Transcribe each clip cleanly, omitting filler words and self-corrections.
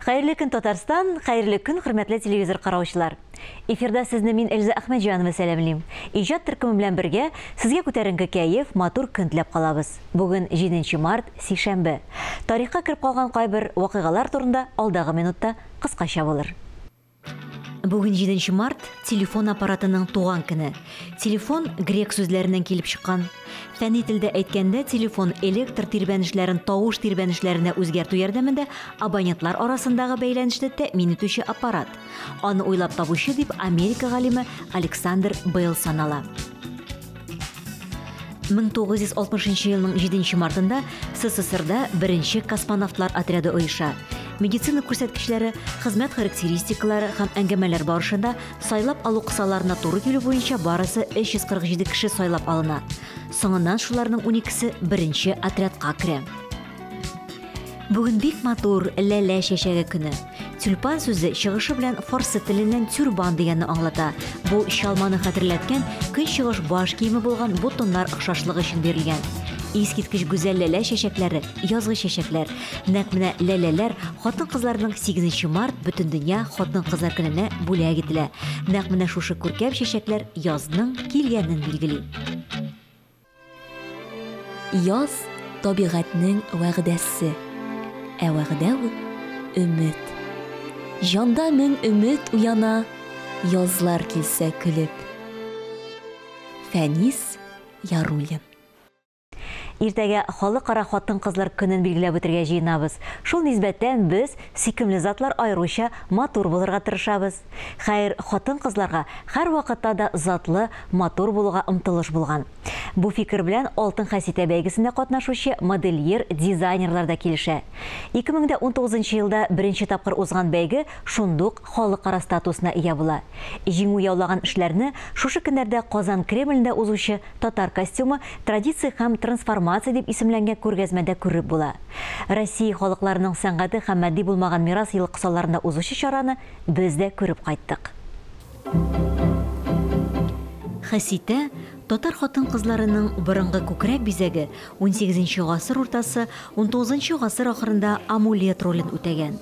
Хәерле көн, Татарстан, хәерле көн, хөрмәтле телевизор караучылар. Эфирда сезне мин Эльза Әхмәтҗанова сәламлим. Иҗат төркеме белән бергә сезгә күтәренке кәеф, матур көн теләп калабыз. Бүген 7 март, сишәмбе. Тарихка кереп калган кайбер вакыйгалар турында алдагы минутта кыскача булыр. Бүген 7 март телефон аппаратының туган көне. Телефон грек сүзләреннән килеп чыккан. Фәнни телдә әйткәндә, телефон электр тирбәнешләрен тавыш тирбәнешләренә үзгәртү ярдәмендә абонентлар арасындагы бәйләнешне тәэмин итүче аппарат. Аны уйлап табучы дип Америка галиме Александр Белл санала. 1960 елның 7 мартында СССРда беренче космонавтлар отряды оеша. Медицина күрсәткечләре, хезмәт характеристикалары һәм әңгәмәләр барышында сайлап алу кысаларына туры килү буенча барысы 347 кеше сайлап алына. Соңыннан шуларның 12-се беренче отрядка керә. Бүген бик матур ләлә чәчәге көне. Тюльпан сүзе чыгышы белән фарсы теленнән тюрбан дигәнне аңлата. Бу чалманы хәтерләткән көнчыгыш баш киеме булган бутоннар охшашлыгы өчен бирелгән. Искиткеч гүзәл ләлә чәчәкләре, язгы чәчәкләр. Нәкъ менә ләләләр хатын-кызларның 8 март Бөтендөнья хатын-кызлар көненә бүләк ителә. Нәкъ менә шушы күркәм чәчәкләр язның килгәнен билгели. Яз табигатьнең вәгъдәсе. Ә вәгъдә ул өмет. Җанда мең өмет уяна, язлар килсә көлеп. Фәнис Яруллин. Иртәгә Халыкара хатын-кызлар көнен билгеләп үтәргә җыенабыз. Шул нисбәттән без сөйкемле затлар аеруча матур булырга тырышабыз. Хәер, хатын-кызларга һәр вакытта да затлы, матур булуга омтылыш булган. Бу фикер белән Алтын хәситә бәйгесендә катнашучы модельер, дизайнерлар да килешә. 2019 елда беренче тапкыр узган бәйге шундук халыкара статусына ия була. Җиңү яулаган эшләрне шушы көннәрдә Казан Кремлендә узучы Татар костюмы традиция һәм трансформация дип исемләнгән күргәзмәдә күреп була. Россия халыкларының сәнгате һәм матди булмаган мирас елы кысаларында узучы чараны без дә күреп кайттык. Хәситә татар хатын-кызларының борынгы күкрәк бизәге 18 гасыр уртасы, 19 гасыр ахырында амулет ролен үтәгән.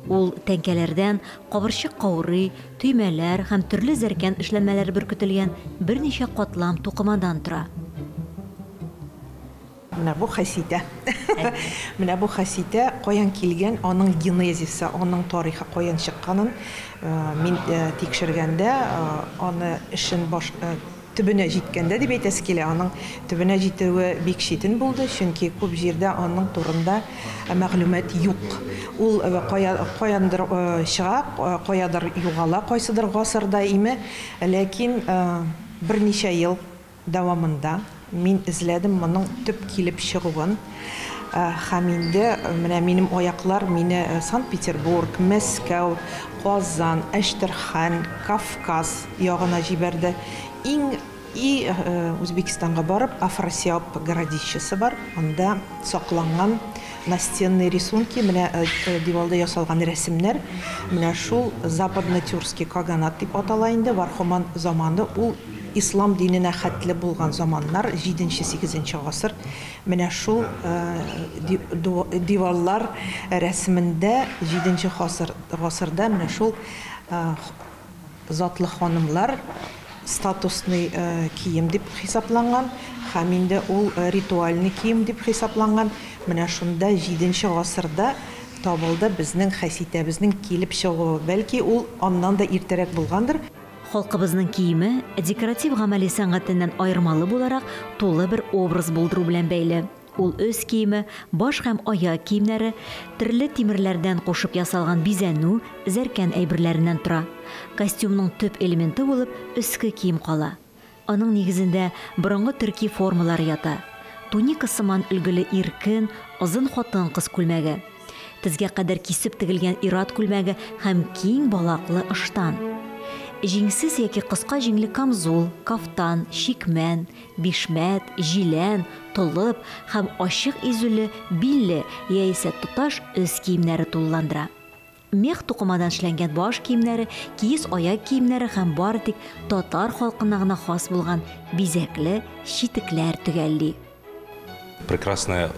Ул тәңкәләрдән кабырчык каурый, төймәләр һәм төрле зәркән эшләнмәләре беркетелгән берничә катлам тукымадан тора. Менә бу хәситә. Менә бу хәситә каян килгән, аның генезисы, аның тарихы каян чыкканын мин тикшергәндә, аны эшен баш төбенә җиткәндә дип әйтәсе килә, аның төбенә җитүе бик читен булды, чөнки күп җирдә аның турында мәгълүмат юк. Ул каяндыр чыга, каядыр югала, кайсыдыр гасырда име, ләкин берничә ел дәвамында мин эзләдем моның төп килеп чыгуын. Һәм инде менә минем аяклар мине Санкт-Петербург, Мәскәү, Казан, Әштерхан, Кавказ ягына җибәрде. Иң и Үзбекстанга барып, Афросиаб городищесы бар, анда сакланган настенные рисунки, менә дивалда ясалган рәсемнәр, менә шул Западно-Тюркский каганат дип атала инде, Вархоман заманы, ул ислам диненә хәтле булган заманнар, 7-8 гасыр, менә шул диваллар рәсемендә 7 гасырда менә шул затлы ханымлар статусный кием дип хисапланган, һәм инде ул ритуальный кием дип хисапланган. Менә шунда 7 гасырда табылды безнең хәситәбезнең килеп чыгуы. Бәлки ул аннан да иртәрәк булгандыр. Халкыбызның киеме декоратив гамәли сәнгатеннән аермалы буларак тулы бер образ булдыру белән бәйле. Ул өс киеме, баш һәм аяк киемнәре, төрле тимерләрдән кушып ясалган бизәнү, зәркән әйберләреннән тора. Костюмның төп элементы булып өске кием кала. Аның нигезендә борынгы төрки формалар ята. Туника сыман өлгеле иркен, озын хатын-кыз күлмәге. Тезгә кадәр кисеп тегелгән ир-ат күлмәге һәм киң балаклы ыштан. Җиңсез яки кыска җиңле камзул, кафтан, чикмән, бишмәт, җилән, толып һәм ачык изүле, билле яисә тоташ өс киемнәре тулыландыра. Мех тукымадан эшләнгән баш киемнәре, киез аяк киемнәре һәм бары тик татар халкына гына хас булган бизәкле читекләр төгәлли. Прекрасная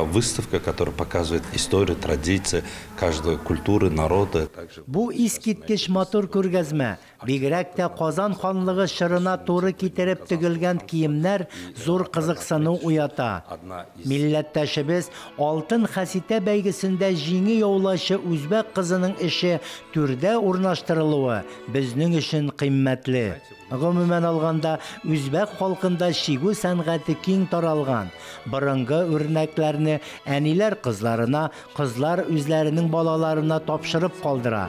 выставка, которая показывает историю, традиции каждой культуры, народа. Бу искиткеч матур күргәзмә. Бигрәк тә Казан ханлыгы чорына туры китереп тегелгән киемнәр зур кызыксыну уята. Милләттәшебез Алтын хәситә бәйгесендә җиңү яулаучы үзбәк кызының эше түрдә урнаштырылуы безнең өчен кыйммәтле. Гомумән алганда, үзбәк халкында чигү сәнгате киң таралган. Борынгы үрнәкләрне әниләр кызларына, кызлар үзләренең балаларына тапшырып калдыра.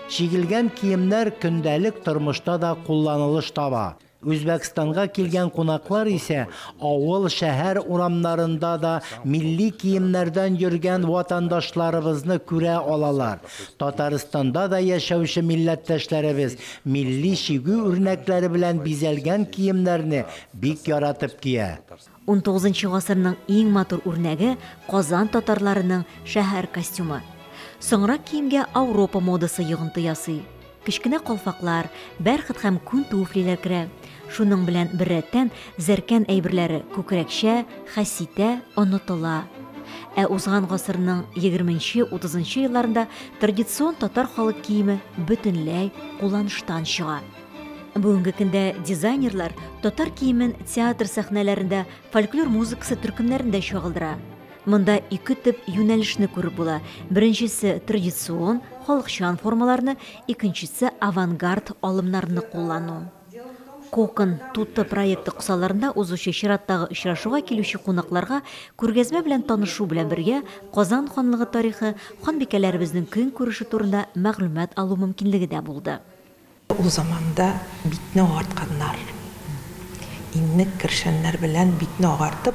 Чигелгән киемнәр көндәлек тормышта да кулланылыш таба. Үзбәкстанга килгән кунаклар исә авыл, шәһәр урамнарында да милли киемнәрдән йөргән ватандашларыбызны күрә алалар. Татарстанда да яшәүче милләттәшләребез милли чигү үрнәкләре белән бизәлгән киемнәрне бик яратып кия. 19 гасырның иң матур үрнәге Казан татарларының шәһәр костюмы. Соңрак киемгә Ауропа модасы йогынты ясый. Кечкенә калфаклар, бәрхет һәм күн туфлиләр керә. Шуның белән беррәттән зәркән әйберләре, күкрәкчә, хәситә онытыла. Ә узган гасырның 20-30 елларында традицион татар халык киеме бөтенләй кулланыштан чыга. Бүгенге көндә дизайнерлар татар киемен театр сәхнәләрендә, фольклор музыкасы төркемнәрендә чагылдыра. Монда ике төп юнәлешне күреп була. Беренчесе традицион, халыкчан формаларны, икенчесе авангард алымнарны куллану. Кокон туты проекты кысаларында узучы чираттагы очрашуга килүче кунакларга күргәзмә белән танышу белән бергә Казан ханлыгы тарихы, ханбикәләребезнең көнкүреше турында мәгълүмат алу мөмкинлеге дә булды. Ул заманда битне агартканнар. Иннек кершәннәр белән битне агартып,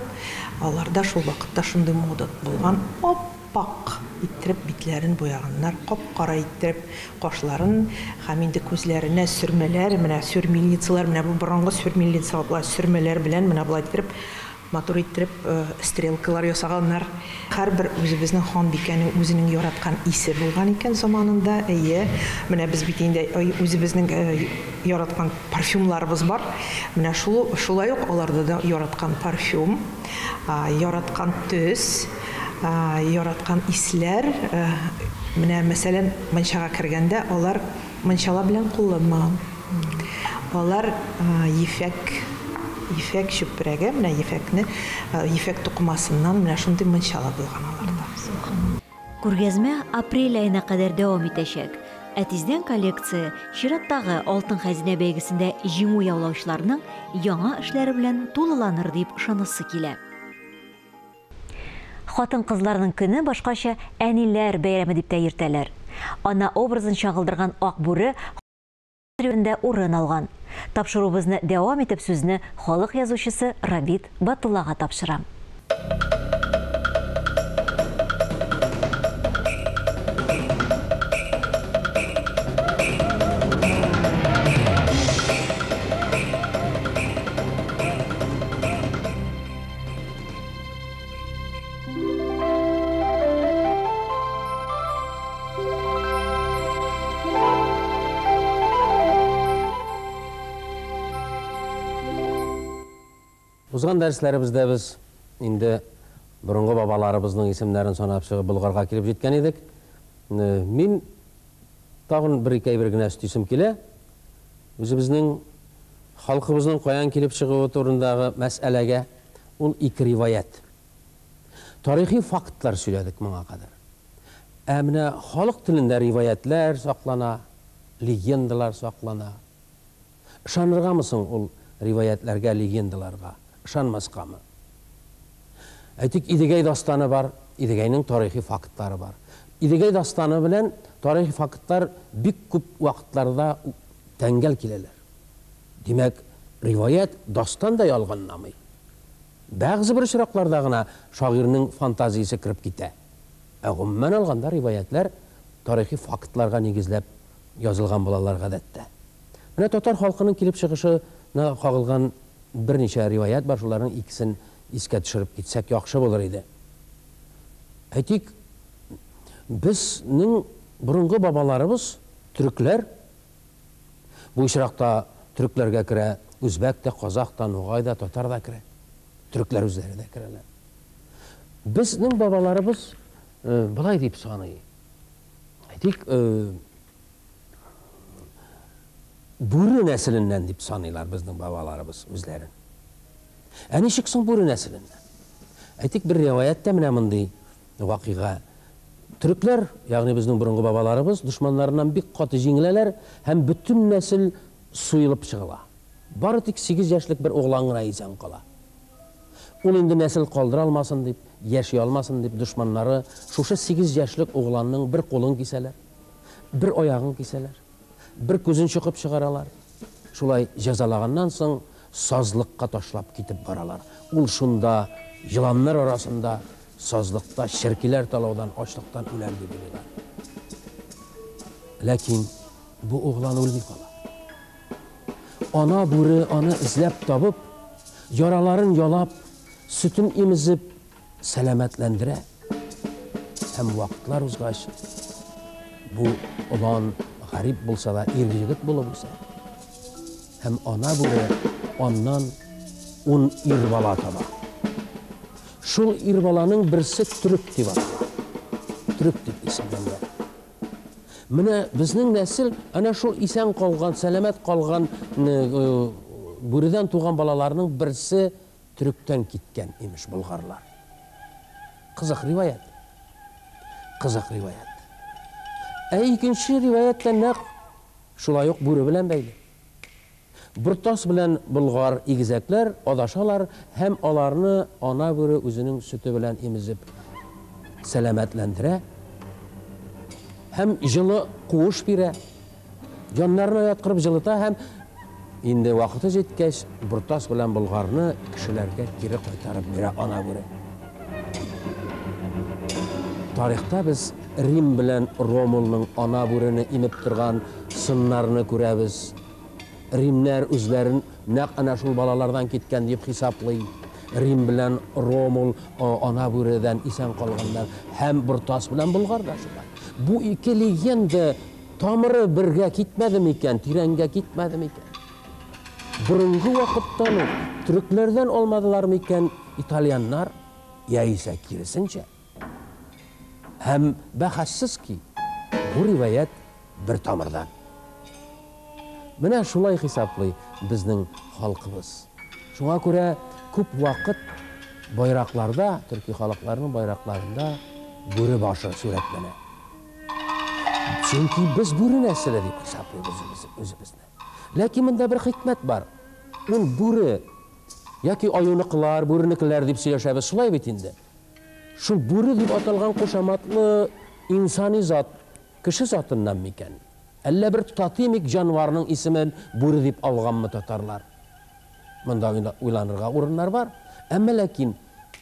аларда шул вакытта шундый мода булган, аппак иттереп битләрен буяганнар, кап-кара иттереп кашларын һәм инде күзләренә сөрмәләр, менә сөрмильницалар, менә бу борынгы сөрмильницалар, сөрмәләр белән менә болай иттереп матур иттереп стрелкалар ясаганнар. Һәрбер үзебезнең ханбикәнең үзенең яраткан исе булган икән заманында. Әйе, менә без бит инде үзебезнең яраткан парфюмларыбыз бар. Менә шулай ук аларда да яраткан парфюм, яраткан төс, яраткан исләр. Менә мәсәлән, мунчага кергәндә алар мунчала белән кулланмаган. Алар ефәк чүпрәге, менә ефәкне, ефәк тукымасыннан менә шундый мунчала булган аларда. Күргәзмә апрель аена кадәр дәвам итәчәк. Ә тиздән коллекция чираттагы Алтын хәзинә бәйгесендә җиңү яулаучыларның яңа эшләре белән тулыланыр дип ышанасы килә. Хатын-кызларның көне башкача әниләр бәйрәме дип тә йөртәләр. Ана образын чагылдырган ак бүре рендә урын алган. Тапшыруыбызны дәвам итеп сүзне халык язучысы Рабит Батуллага тапшырам. Узган дәресләребездә без инде борынгы бабаларыбызның исемнәрен санап чыгып Болгарга килеп җиткән идек. Мин тагын бер ике әйбер генә өстисем килә. Үзебезнең халкыбызның каян килеп чыгуы турындагы мәсьәләгә ул ике риваять. Тарихи фактлар сөйләдек моңа кадәр. Ә менә халык телендә риваятлар саклана, легендалар саклана. Ышаныргамы соң ул риваятларга, легендаларга? Ышанмаскамы? Әйтик, Идегәй дастаны бар, Идегәйнең тарихи фактлары бар. Идегәй дастаны белән тарихи фактлар бик күп вакытларда тәңгәл киләләр. Димәк, риваят дастан да ялганламый. Бәгъзе бер очракларда гына шагыйрьнең фантазиясе кереп китә. Ә гомумән алганда риваятлар тарихи фактларга нигезләп язылган булалар гадәттә. Менә татар халкының килеп чыгышына кагылган берничә риваят бар, шуларның икесен искә төшереп китсәк яхшы булыр иде. Әйтик, безнең борынгы бабаларыбыз төрекләр, бу очракта төрекләргә керә үзбәк тә, казак та, нугай да, татар да керә. Төрекләр үзләре дә керәләр. Безнең бабаларыбыз болай дип саный. Әйтик, бүре нәселеннән дип саныйлар безнең бабаларыбыз үзләрен. Ә ничек соң бүре нәселеннән? Әйтик, бер риваятьтә менә мондый вакыйга. Төрекләр, ягъни безнең борынгы бабаларыбыз, дошманнарыннан бик каты җиңеләләр һәм бөтен нәсел суелып чыгыла. Бары тик 8 яшьлек бер углан гына исән кала. Ул инде нәсел калдыра алмасын дип, яши алмасын дип, дошманнары шушы 8 яшьлек угланның бер кулын кисәләр, бер аягын кисәләр, бер күзен чокып чыгаралар. Шулай җәзалаганнан соң сазлыкка ташлап китеп баралар. Ул шунда еланнар арасында сазлыкта черкиләр талаудан, ачлыктан үләр дип уйлыйлар. Ләкин бу углан үлми кала. Ана бүре аны эзләп табып, яраларын ялап, сөтен имезеп, сәламәтләндерә. Һәм вакытлар узгач, бу олан гарип булса да ир егет булып үсә. Һәм ана бүре аннан 10 ир бала таба. Шул ир баланың берсе төрек дип атала. Төрек дип исемләнә. Менә безнең нәсел әнә шул исән калган, сәламәт калган бүредән туган балаларның берсе төректән киткән имеш болгарлар. Кызык риваять. Кызык риваять. Ә икенче риваять тә нәкъ шулай ук бүре белән бәйле. Бортас белән болгар игезәкләр адашалар һәм аларны ана бүре үзенең сөте белән имезеп сәламәтләндерә һәм җылы куыш бирә, яннарына яткырып җылыта һәм инде вакыты җиткәч, Бортас белән болгарны кешеләргә кире кайтарып бирә ана бүре. Тарихта без Рим белән Ромулның ана бүрене имеп торган сыннарны күрәбез. Римнәр үзләрен нәкъ әнә шул балалардан киткән дип хисаплый. Рим белән Ромул ана бүредән исән калганнар һәм Бортас белән Болгар да шулай. Бу ике легенда тамыры бергә китмәде микән, тирәнгә китмәде микән? Борынгы вакыттан ук төрекләрдән алмадылар микән итальяннар, яисә киресенчә? Һәм бәхәссез ки, бу риваять бер тамырдан. Менә шулай хисаплый безнең халкыбыз. Шуңа күрә күп вакыт байракларда, төрки халыкларының байракларында бүре башы сурәтләнә. Чөнки без бүре нәселе дип хисаплыйбыз үзебезне. Ләкин монда бер хикмәт бар. Ул бүре яки аюныкылар, бүренекеләр дип сөйләшәбез, шулай бит инде. Шул бүре дип аталган кушаматлы инсани зат кеше затыннан микән? Әллә бер тотемик җанварның исемен бүре дип алганмы татарлар? Монда уйланырга урыннар бар. Әмма ләкин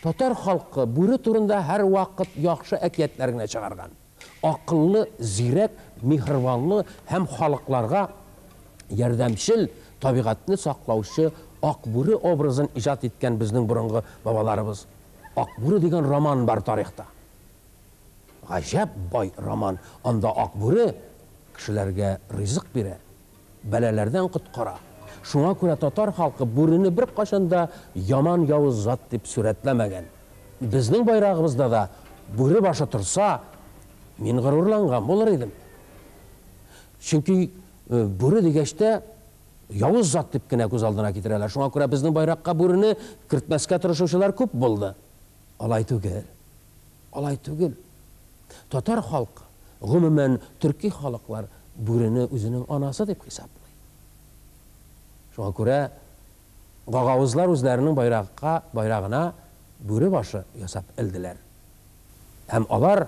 татар халкы бүре турында һәр вакыт яхшы әкиятләр генә чыгарган. Акыллы, зирәк, миһербанлы һәм халыкларга ярдәмчел, табигатьне саклаучы ак бүре образын иҗат иткән безнең борынгы бабаларыбыз. Ак бүре дигән роман бар тарихта. Гаҗәп бай роман. Анда ак бүре кешеләргә ризык бирә, бәлаләрдән коткара. Шуңа күрә татар халкы бүрене бер кашан да яман явыз зат дип сурәтләмәгән. Безнең байрагыбызда да бүре башы торса, мин горурланган булыр идем. Чөнки бүре дигәч тә явыз зат дип кенә күз алдына китерәләр. Шуңа күрә безнең байракка бүрене кертмәскә тырышучылар күп булды. Алай түгел. Алай түгел. Татар халкы, гомумән төрки халыклар бүрене үзенең анасы дип хисаплый. Шуңа күрә гагавызлар үзләренең байрагына бүре башы ясап элделәр. Һәм алар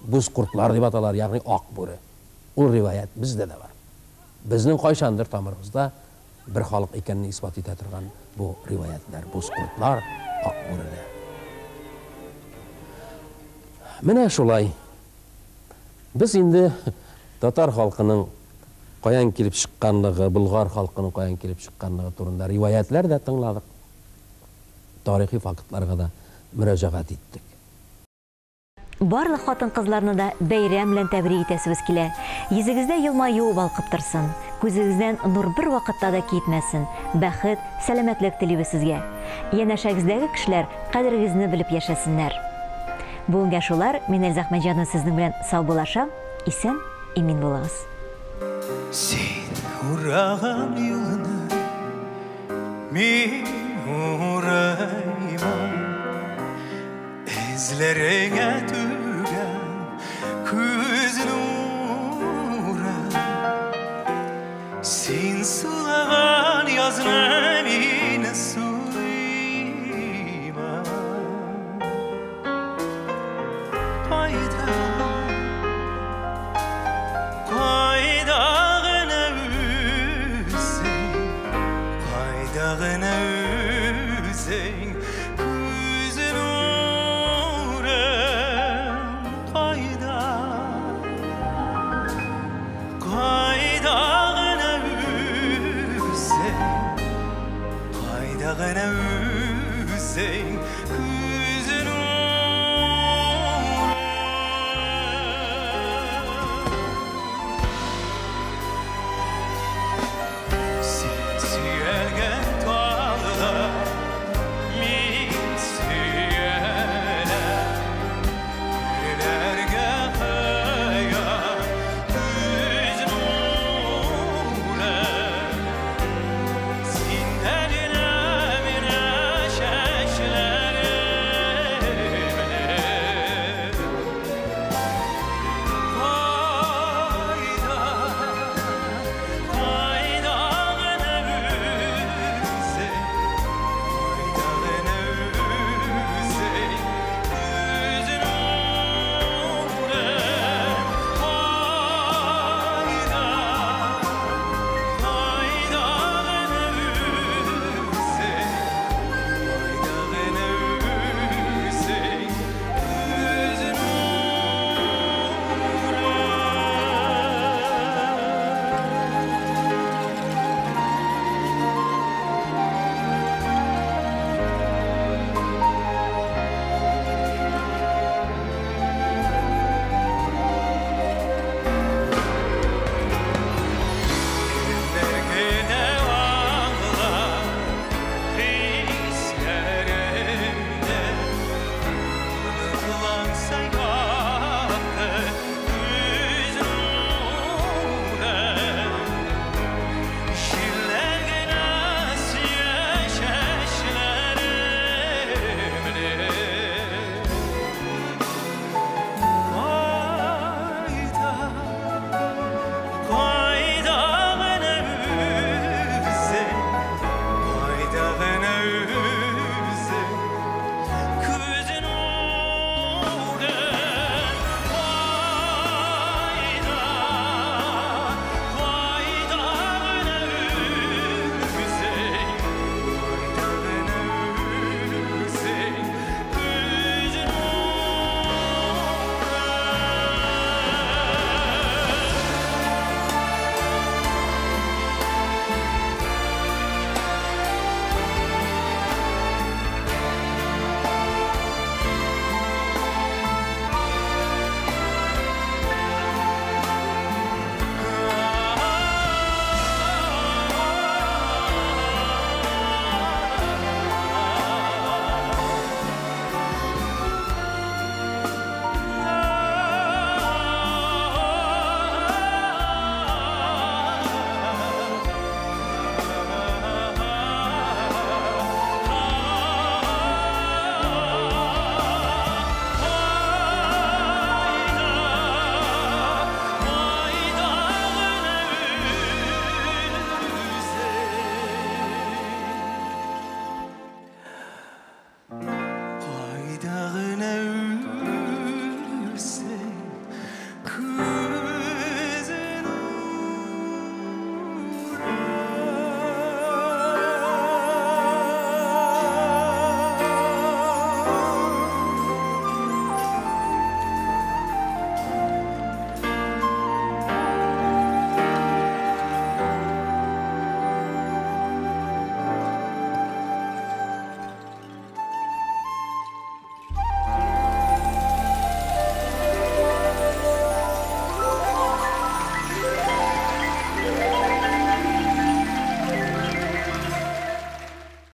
боз кортлар дип аталар, ягъни ак бүре. Ул риваять бездә дә бар. Безнең кайчандыр тамырыбызда бер халык икәнен исбат итә торган бу риваятлар, боз кортлар, ак бүреләр. Менә шулай. Без инде татар халкының каян килеп чыкканлыгы, болгар халкының каян килеп чыкканлыгы турында риваятлар да тыңладык. Тарихи фактларга да мөрәҗәгать иттек. Барлык хатын-кызларны да бәйрәм белән тәбрик итәсебез килә. Йөзегездә елмаю балкып торсын, күзегездән нур бер вакытта да китмәсен. Бәхет, сәламәтлек телибез сезгә. Янәшәгездәге кешеләр кадерегезне белеп яшәсеннәр. Бүгенгә шулар, мин Эльза Әхмәтҗанова сезнең белән саубуллашам. Исән, имин булыгыз. Син ураган юлны мин урайман, Эзләреңә түгән күз нурын. Син сулаган язны мин сулыймын. Кайда, кайда гына үзең, кайда гына үзең, күз нурым, кайда, кайда гына үзең, кайда гына үзең,